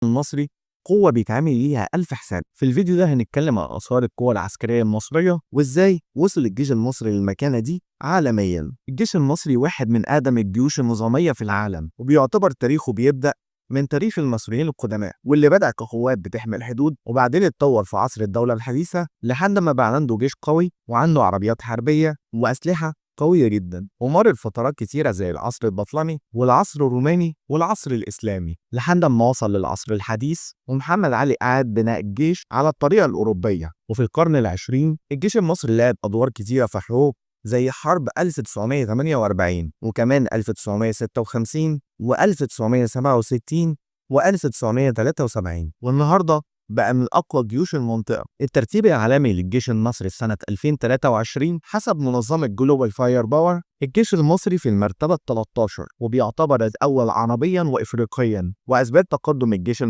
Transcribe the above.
المصري قوة بيتعمل ليها ألف حساب. في الفيديو ده هنتكلم عن آثار القوة العسكرية المصرية وإزاي وصل الجيش المصري للمكانة دي عالميا. الجيش المصري واحد من أقدم الجيوش النظامية في العالم، وبيعتبر تاريخه بيبدأ من تاريخ المصريين القدماء، واللي بدأ كقوات بتحمي الحدود، وبعدين اتطور في عصر الدولة الحديثة لحد ما بقى عنده جيش قوي وعنده عربيات حربية وأسلحة قوية جدا، ومر بفترات كتيرة زي العصر البطلمي والعصر الروماني والعصر الإسلامي لحد ما وصل للعصر الحديث، ومحمد علي أعاد بناء الجيش على الطريقة الأوروبية. وفي القرن العشرين الجيش المصري لعب أدوار كتيرة في حروب زي حرب 1948 وكمان 1956 و1967 و1973، والنهارده بقى من أقوى جيوش المنطقة. الترتيب العالمي للجيش المصري في سنة 2023 حسب منظمة Global Firepower، الجيش المصري في المرتبة 13، وبيعتبر الأول عربيا وإفريقيا. وأسباب تقدم الجيش